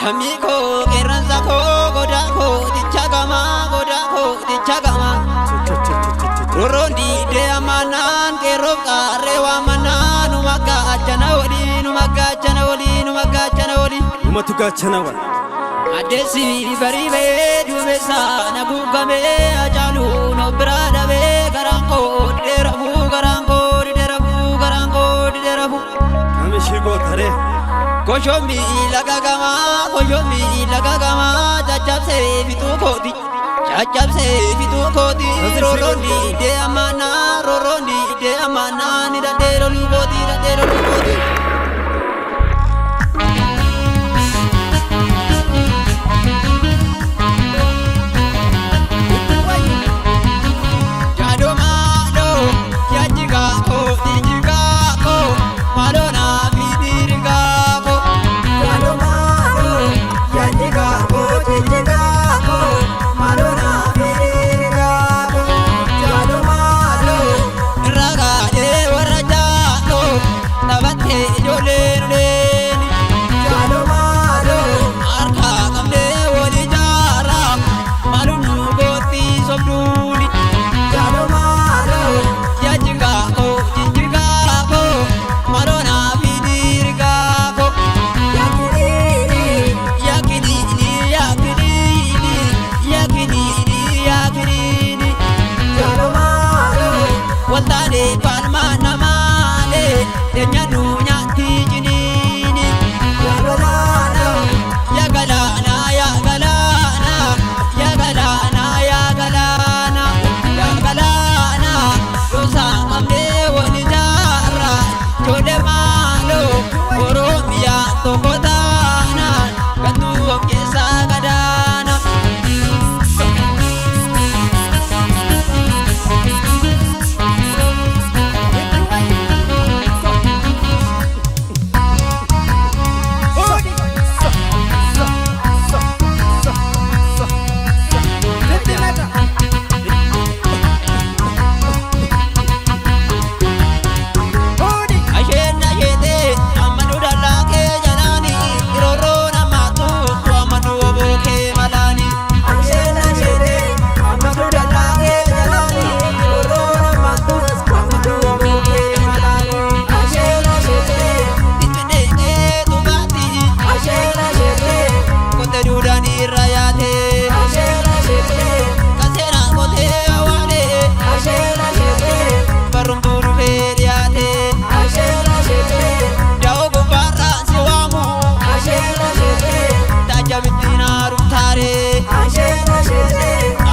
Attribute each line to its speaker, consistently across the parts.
Speaker 1: Lamiko qeerransa koo godaa koo dicha gamaa godaa koo dicha gamaa. Rorroon diidee amanaan qeerroof qaarree waamanaan nu maggaachana olii nu maggaachana olii nu maggaachana olii.
Speaker 2: Numatu gaachana wal.
Speaker 1: Addeessi barii ba'ee duumessaa na guugamee Hacaaluu nu biraa dhabee garaan koo dheerafuu garaan koo dheerafuu garaan koo dheerafuu.
Speaker 2: Kamishii gootaree.
Speaker 1: Koshombi laga gamaa koshombi laga gamaa caccabsee fixuu kooti caccabsee fixuu kooti roorroon diidee amaanaa roorroon diidee amaanaa ni dandee loluu kooti dandee loluu kooti. Jaadoo maaloo yaajigaa koo dhiijigaa koo maaloo naa fi dhiirigaa koo. Ragaadhee warra jaaloo taphattee ijoolleen uleeni. Harka qabdee wal ijaaraa maalum nu gootti sobduuni. Yaajigaa koo jijjigaa koo maaloo naa fi dhiirigaa koo. Yaakiniini yaakiniini yaakiniini yaakiniini. Waltaanee falmaa namaalee eenyanu nyaatti jiniini. Yaa galaana yaa galaana yaa galaana yaa galaana yaa galaana gosa qabdee wal ijaarra ijoollee maaloo Oromiyaa tokko taana gantuu of keessaa gadaana. Asheen asheetee amma dudalaa kee jalaani rooroo namaatu amma duuboo kee malaani. Finfinnee tumaati kote duudhaan irra yaate kaseera kotee awaalee barruun dhufee dhiyaate daa'oo gubbaarraa si waamu taajjabitti naaruuf taaree.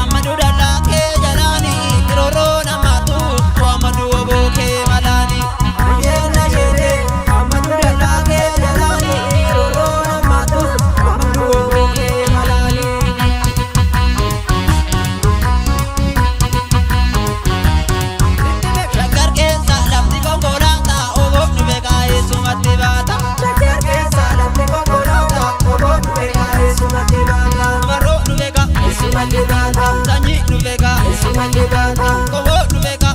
Speaker 1: Amma dudalaa kee jalaani rooroo namaatu amma duuboo kee malaani. Shaggar keessa lafti konkolaataa oboon dhufe kaa'ee sumatti baata. Maroo dhufe ka, sanyii dhufe ka, qoboo dhufe ka,